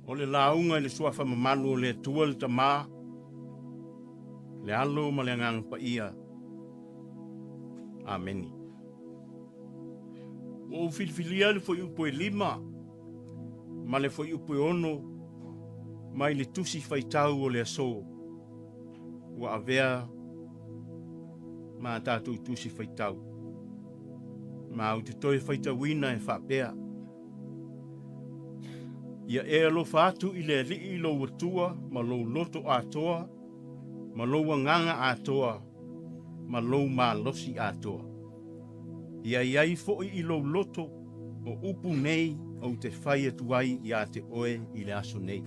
O le lauga i le Suafa mamalu o le Atua le Tama, le Alo ma le Agaga Paia. Ameni. Ua ou filifilia le fuaiupu e 5 ma le fuaiupu e 6 mai le tusi faitau o le aso ua avea ma tatou tusi faitau. Ma ou te toe faitauina e faapea, Ia e alofa atu i le Alii lou Atua ma lou loto atoa, ma lou agaga atoa, ma lou malosi atoa. Ia i ai foi i lou loto o upu nei ou te fai atu ai iā te oe i le aso nei.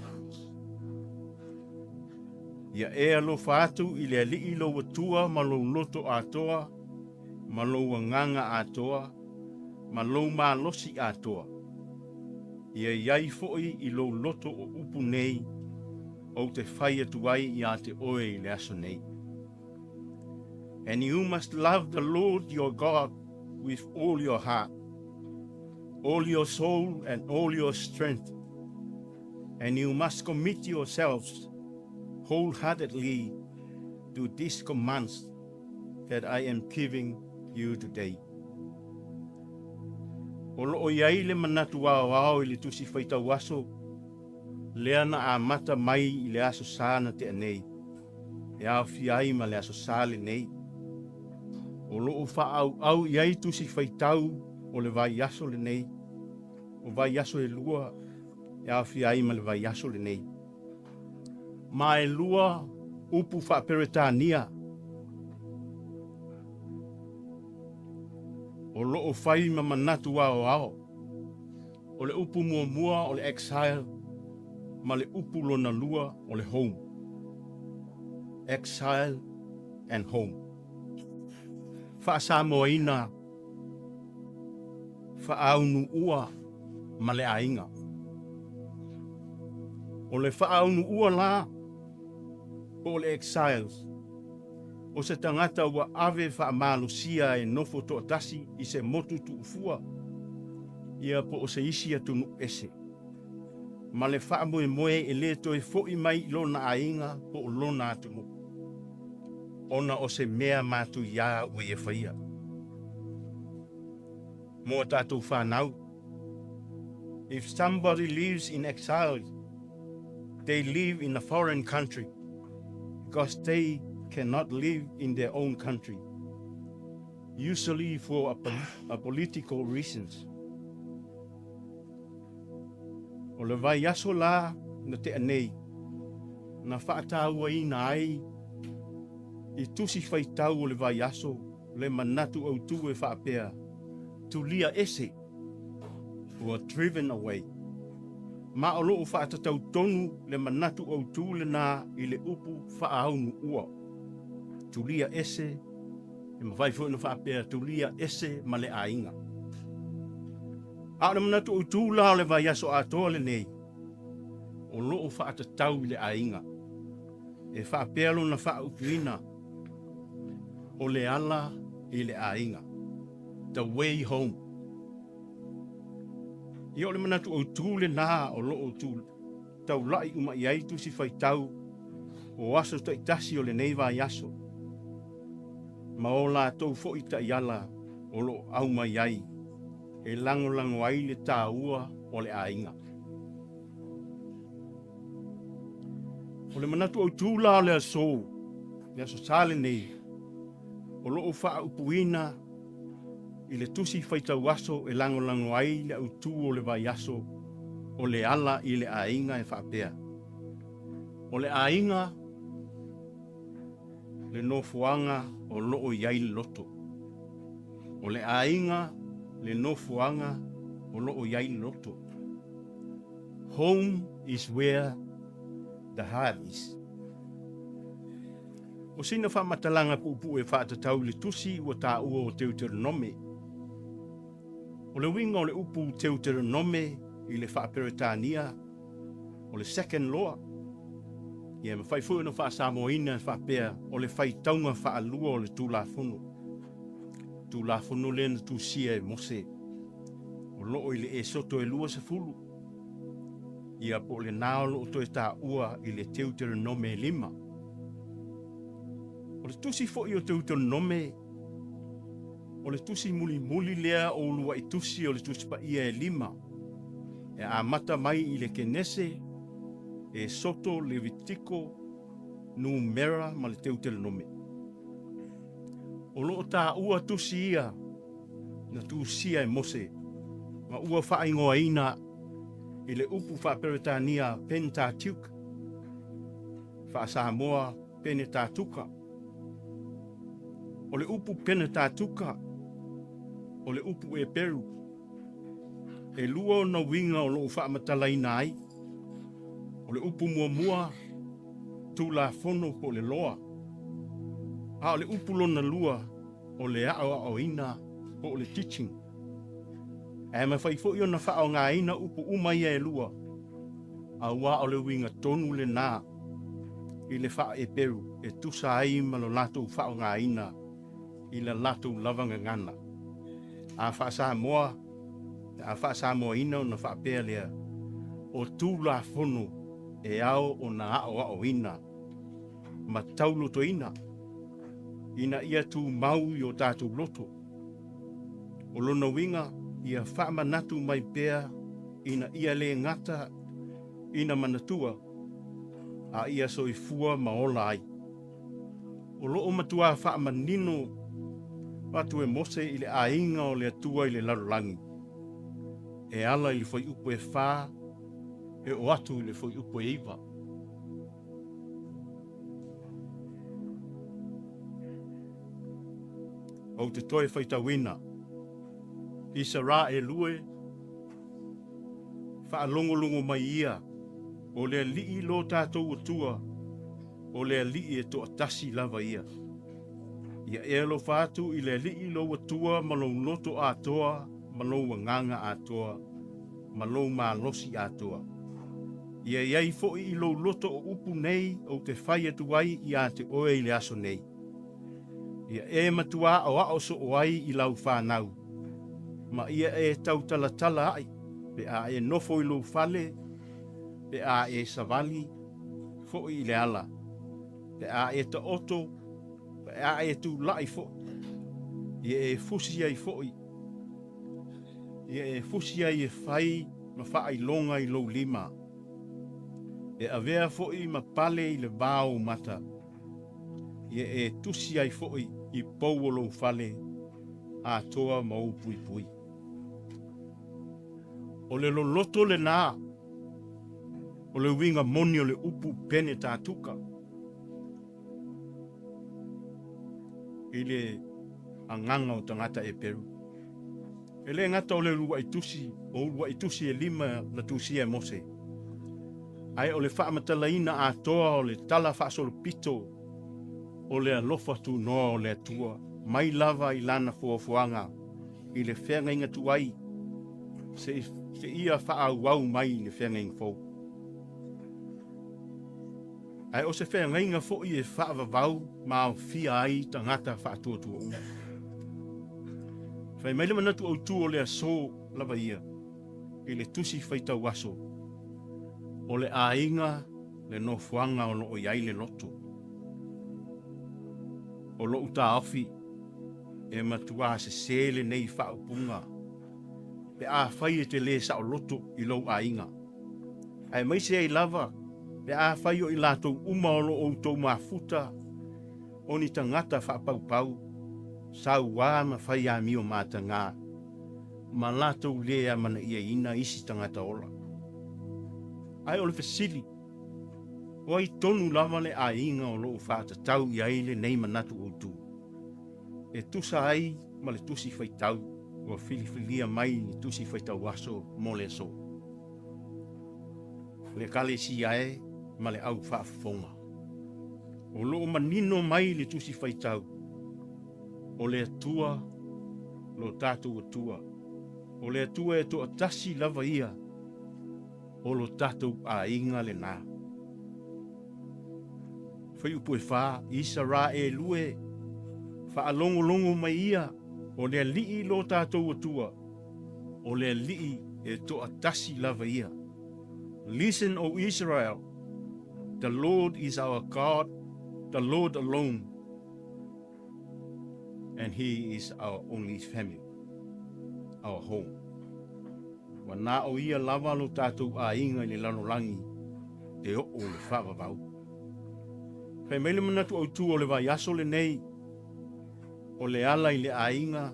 Ia e alofa atu i le Alii lou Atua ma lou loto atoa, ma lou agaga atoa, ma lou malosi atoa. Ia i ai foi i lou loto o upu nei ou te fai atu ai iā te oe i le aso nei. And you must love the Lord your God with all your heart, all your soul, and all your strength. And you must commit yourselves wholeheartedly to these commands that I am giving you today. O loo i ai le manatu aoao i le tusi faitau aso lea na amata mai i le aso Sa na tea nei, e aofia ai ma le aso Sa lenei. O loo faaauau i ai tusi faitau o le vaiaso lenei, o vaiaso e 2 e aofia ai ma le vaiaso lenei. Ma e 2 upu faaperetania o loo fai ma manatu aoao. O le upu muamua o le exile ma le upu lona lua o le home. Exile and home. Faasamoaina faaunuua ma le aiga. O le faaunuua la po o le exiles, o se tagata ua ave faamalosia e nofo toatasi i se motu tuufua, ia po o se isi atunuu ese, ma le faamoemoe e le toe foi mai i lona aiga po o lona atunuu, ona o se mea matuiā ua ia faia. Mo a tatou whanau. If somebody lives in exile, they live in a foreign country because they cannot live in their own country, usually for a political reasons. O le vaiaso la na tea nei, na faatauaina ai i tusi faitau o le vaiaso le manatu autū e faapea, tulia ese, ua driven away. Ma o loo faatatau tonu le manatu autū lenā i le upu faaunuua. Tulia ese, e mafai foi ona faapea tulia ese ma le aiga. A o le manatu autū la o le vaiaso atoa lenei, o loo faatatau i le aiga. E faapea lona faaupuina o le ala i le aiga. The way home. Ia o le manatu autū lenā o loo tu taulai uma i ai tusi faitau o aso taitasi o lenei vaiaso, ma o latou foi taiala o loo aumai ai e lagolago ai le taua o le aiga. O le manatu autū la o le aso, le aso Sa lenei, o loo faaupuina i le tusi faitau aso e lagolago ai le autū o le vaiaso o le ala i le aiga e faapea. O le aiga le nofoaga o loo i ai le loto. O le aiga le nofoaga o loo i ai le loto. Home is where the heart is. O sina faamatalaga puupuu e faatatau i le tusi ua taua o Teuteronome. O le uiga o le upu Teuteronome i le faaperetania o le second law. Ia e mafai foi ona faasamoaina e faapea o le faitauga faalua o le Tulafono. Tulafono lea na tusia e Mose o loo i le Esoto e 20. Ia po o lena o lo o toe taua i le Teuteronome 5. O le tusi foi o Teuteronome, o le tusi mulimuli lea o uluai tusi o le Tusi Paia e 5, e amata mai i le Kenese, Esoto, Levitiko, Numera ma le Teuteronome. O lo o taua tusi ia na tusia e Mose ma ua faaigoaina i le upu faa-Peretania Pentateuch, faa-Samoa Penetatuka. O le upu Penetatuka, o le upu Eperu. E lua ona uiga o lo o faamatalaina ai. O le upu muamua, Tulafono po o le Loa. A o le upu lona lua, o le aoaoina po o le teaching. Ae mafai foi ona faaaogaina upu uma ia e lua, aua o le uiga tonu lena i le faa-Eperu e tusa ai ma lo latou faaaogaina i la latou lava gagana. A faa-Samoa, a faa-Samoaina ona faapea lea, o Tulafono e ao ona aoaoina ma taulotoina ina ia tumau i o tatou loto. O lona uiga, ia faamanatu mai pea ina ia le gata ina manatua, a ia soifua ma ola ai. O lo o matua faamanino atu e Mose i le aiga o le Atua i le lalolagi, e ala i le fuaiupu e 4 e oo atu i le fuaiupu e 9. Ou te toe faitauina Isaraelu e faalogologo mai ia, o le Alii lo tatou Atua, o le Alii e toatasi lava ia. Ia e alofa atu i le Alii lou Atua ma lou loto atoa, ma lou agaga atoa, ma lou malosi atoa. Ia i ai foi i lou loto o upu nei ou te fai atu ai ia te oe i le aso nei. Ia e matua aoao soo ai i lau fanau, ma ia e tautalatala ai, pe a e nofo i lou fale, pe a e savali foi i le ala, pe a e taoto, pe a e tulai foi, ia e fusi ai foi, ia e fusi ai e fai ma faailoga i lou lima, e avea foi ma pale i le va o ou mata, ia e tusi ai foi i pou o lou fale atoa ma ou puipui. O le loloto lena o le uiga moni o le upu Penetatuka i le agaga o tagata Eperu. E le gata o le uluai tusi, o uluai tusi e 5 na tusia e Mose, ae o le faamatalaina atoa o le tala faasolopito o le alofa tunoa o le Atua, mai lava i lana foafoaga i le feagaiga tuai, seia faaauau mai i le feagaiga fou. Ae o se feagaiga foi e faavavau ma aofia ai tagata faatuatua uma. Fai mai le manatu autu o le aso lava ia i le tusi faitau aso, o le aiga le nofoaga o lo o i ai le loto. O lou taofi e matua sese lenei faaupuga pe afai e te le saoloto i lou aiga. Aemaise ai lava pe afai o i latou uma o lo o outou mafuta o ni tagata faapaupau, sauā ma fai amio matagā, ma latou le amanaiaina isi tagata ola. Ae o le fesili, o ai tonu lava le aiga o lo o faatatau i ai lenei manatu autu? E tusa ai ma le tusi faitau ua filifilia mai le tusi faitau aso mo le aso. Le Ekalesia e ma le au faafofoga. O lo o manino mai le tusi faitau, o le Atua lo tatou Atua. O le Atua e toatasi lava ia o lo tatou aiga lena. Fuaiupu e 4, Isaraelu e, faalogologo mai ia, o le Alii lo tatou Atua, o le Alii e toatasi lava ia. Listen, O Israel, the Lord is our God, the Lord alone, and He is our only family, our home. Ua na o ia lava lo tatou aiga i le lalolagi te oo le faavavau. Fai mai le manatu autu o le vaiaso lenei, o le ala i le aiga,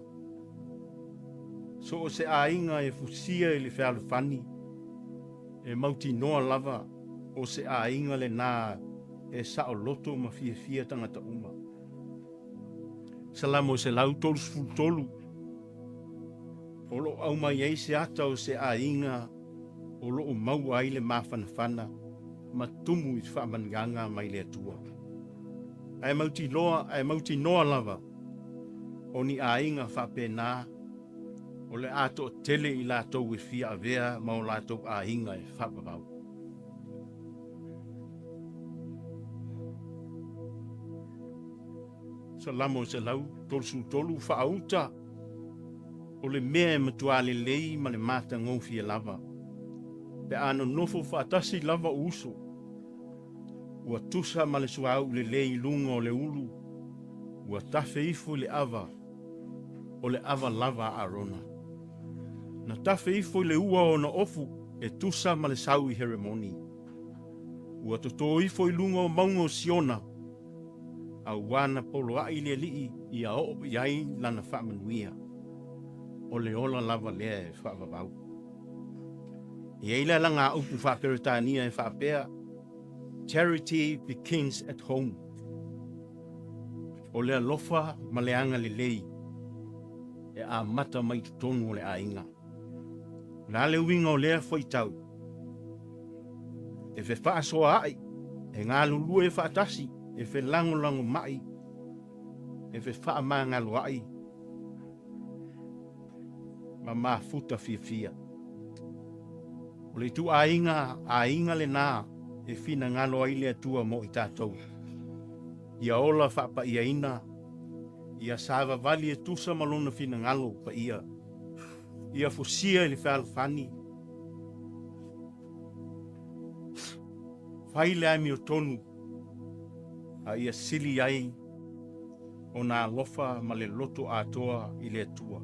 so o se aiga e fusia i le fealofani, e mautinoa lava o se aiga lena e saoloto ma fiafia tagata uma. Salamo 133, o lo o aumai ai se ata o se aiga o lo o maua ai le mafanafana ma tumu i faamanuiaga mai le Atua. Ae mautinoa, ae mautinoa lava o ni aiga faapena o le a toatele i latou e fia avea ma o latou aiga e faavavau. Salamo 133 faauta o le mea e matua lelei ma le matagofie lava pe a nonofo faatasi lava o uso ua tusa ma le suauu lelei i luga o le ulu ua tafe ifo i le ava o le ava lava a Arona. Na tafe ifo i le ua ona ofu e tusa ma le sau i Heremoni. Ua totō ifo i luga o mauga o Siona, auā na poloaʻi le Alii ia oo i ai lana faamanuia. O le ola lava lea e faavavau. E i ai le alagaupu faa-Peretania e faapea, Charity begins at home. O le alofa ma le agalelei e amata mai totonu o le aiga. O le a le uiga o lea fuaitau? E fefaasoaai, e galulue faatasi, e felagolagomai, e fefaamagaloai ma mafuta fiafia. O le ituaiga aiga lena e finagalo ai le Atua mo i tatou. Ia ola faapaiaina, ia savavali e tusa ma lona finagalo paia, ia fusia i le fealofani, fai le amiotonu a ia sili ai ona alofa ma le loto atoa i le Atua.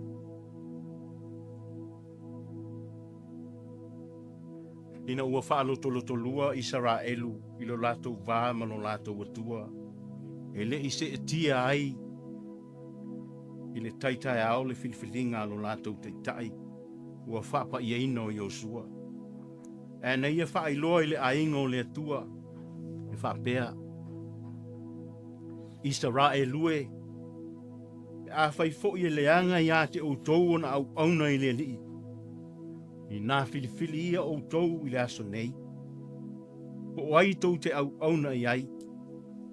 Ina ua faalotolotolua Isaraelu i lo latou va ma lo latou Atua, e le i seetia ai i le tai taeao le filifiliga a lo latou taitai ua faapaiaina o Iosua. Ae na ia faailoa i le aiga o le Atua e faapea, Isaraelu e, pe afai foi e leaga ia te outou ona auauna i le Alii, inā filifili ia outou i le aso nei, po o ai tou te auauna i ai,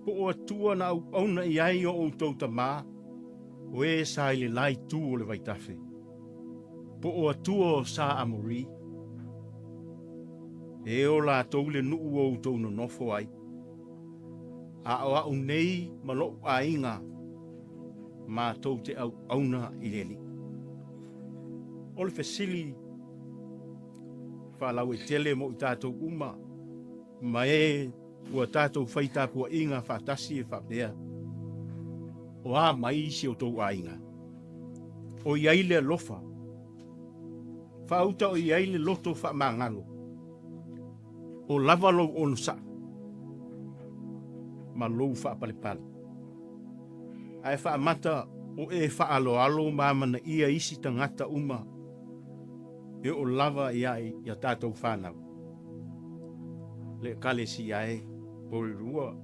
po o Atua na auauna i ai o outou tamā, o e sa i le la itu o le vaitafe, po o Atua o sa Amori, e o latou le nuu o outou nonofo ai. A o a'u nei ma lo'u aiga, matou te auauna i le Alii. O le fesili faalauaitele mo i tatou uma ma e ua tatou fai tapuaiga faatasi e faapea, O a mai si o outou aiga? O i ai le alofa? Faauta o i ai le loto faamagalo? O lava lou onosai ma lou faapalepale. Ae faamata o e faaaloalo ma amanaia isi tagata uma e oo lava ia ia tatou fanau. Le Ekalesia e, Porirua,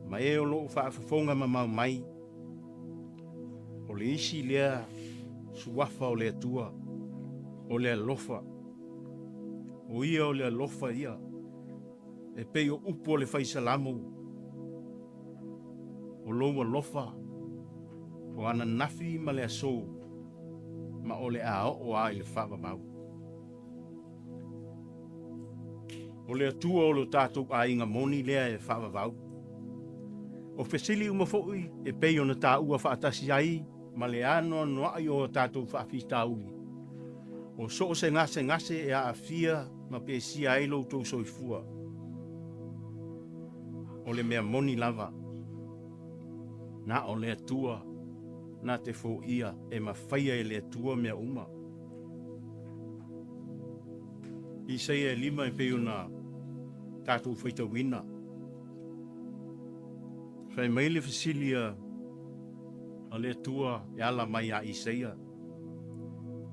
ma e o lo o faafofoga mamao mai, o le isi lea suafa o le Atua, o le alofa. O ia o le alofa ia, e pei o upu o le fai Salamo, o lou alofa, o ananafi ma le aso, ma o le a oo lava i le faavavau. O le Atua o lo tatou aiga moni lea e faavavau. O fesili uma foi e pei ona taua faatasi ai ma le anoanoai o a tatou faafitauli, o so o se gasegase e aafia ma ma pesia ai lo outou soifua. O le mea moni lava, na o le Atua na te foia e mafaia e le Atua mea uma. Isaia e 5 e pei ona tatou faitauina. Fai mai le fesili a le Atua e ala mai ia Isaia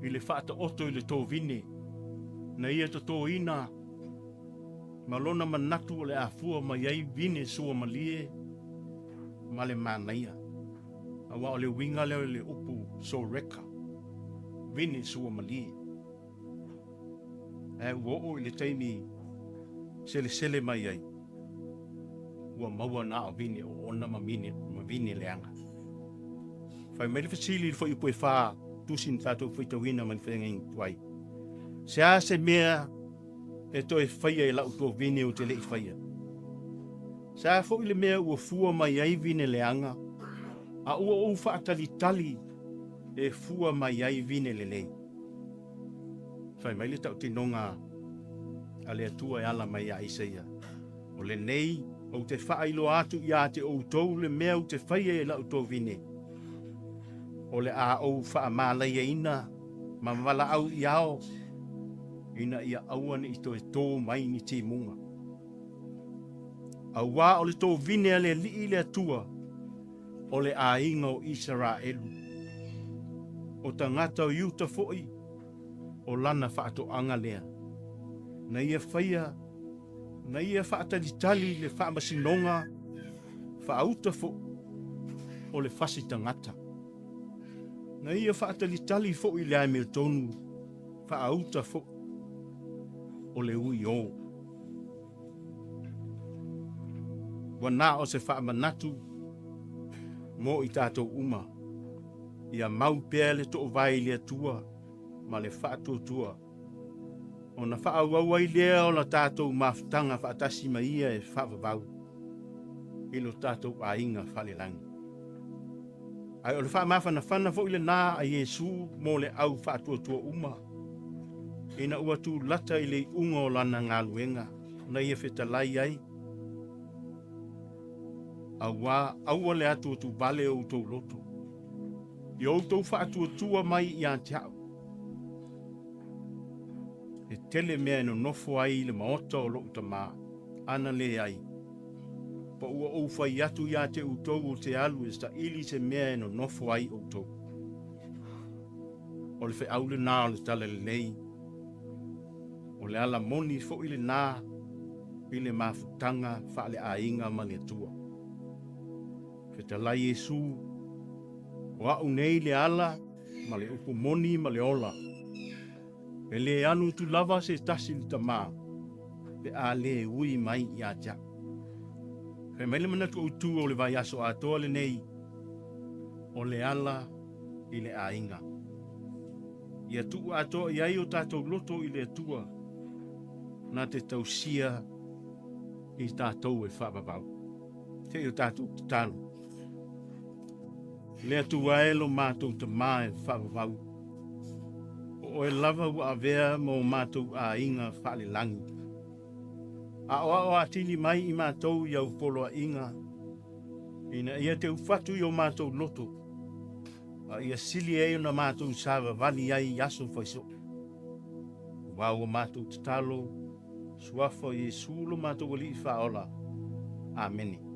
i le faataoto i le tovine na ia totoina ma lona manatu o le a fua mai ai vine suamalie ma le manaia. Aua o le uiga lea o le upu soreka, vine suamalie. Ae ua oo i le taimi selesele mai ai, ua maua na o vine oona ma mine, ma vine leaga. Fai mai le fesili i le fuaiupu e 4, tusi na tatou faitauina mai le feagaiga tuai. Se a se mea e toe faia e lau tovine ou te le i faia? Se a foi le mea ua fua mai ai vine leaga, a ua ou faatalitali e fua mai ai vine lelei? Fai mai le tautinoga a le Atua e ala mai ia Isaia, O lenei ou te faailoa atu ia te outou le mea ou te faia e lau tovine, o le a ou faamalaiaina ma valaau i ao, ina ia aua ne i toe tō mai ni timuga. Auā o le tovine a le Alii le Atua, o le aiga o Isaraelu, o tagata o Iuta foi, o lana faatoaga lea, na ia faia, na ia faatalitali le faamasinoga faauta foi o le fasi tagata. Na ia faatalitali foi le amiotonu faauta foi o le ui o. Ua na o se faamanatu mo i tatou uma, ia mau pea le toovae i le Atua ma le faatuatua, ona faaauau ai lea o la tatou mafutaga faatasi ma Ia e faavavau i lo tatou aiga faalelagi. Ae o le faamafanafana foi lena a Iesu mo le au faatuatua uma, ina ua tulata i le iuga o lana galuega na ia fetalai ai, auā aua le atuatuvale o outou loto, i o outou faatuatua mai ia te a'u. E tele mea e nonofo ai i le maota o lo'u Tamā, ana leai, pa ua ou fai atu ia te outou ou te alu e saili se mea e nonofo ai outou. O le feau lenā o le Talalelei, o le ala moni foi lenā i le mafutaga faaleaiga ma le Atua. Fetalai Iesu, o a'u nei le ala ma le upu moni ma le ola. E le alu atu lava se tasi i le Tamā, pe a le ui mai ia te a'u. Fai mai le manatu autū o le vaiaso atoa lenei, o le ala i le aiga. Ia tuu atoa i ai o tatou loto i le Atua, na te tausia i tatou e faavavau. Se i o tatou tatalo. Le Atua e lo matou Tamā e faavavau, o oe lava ua avea ma o matou aiga faalelagi. Aoao atili mai i matou i au poloaiga, ina ia teufatu i o matou loto, a ia sili ai ona matou savavali ai i aso faisoo. Aua ua matou tatalo, suafa o Iesu lo matou Alii Faaola. Amene.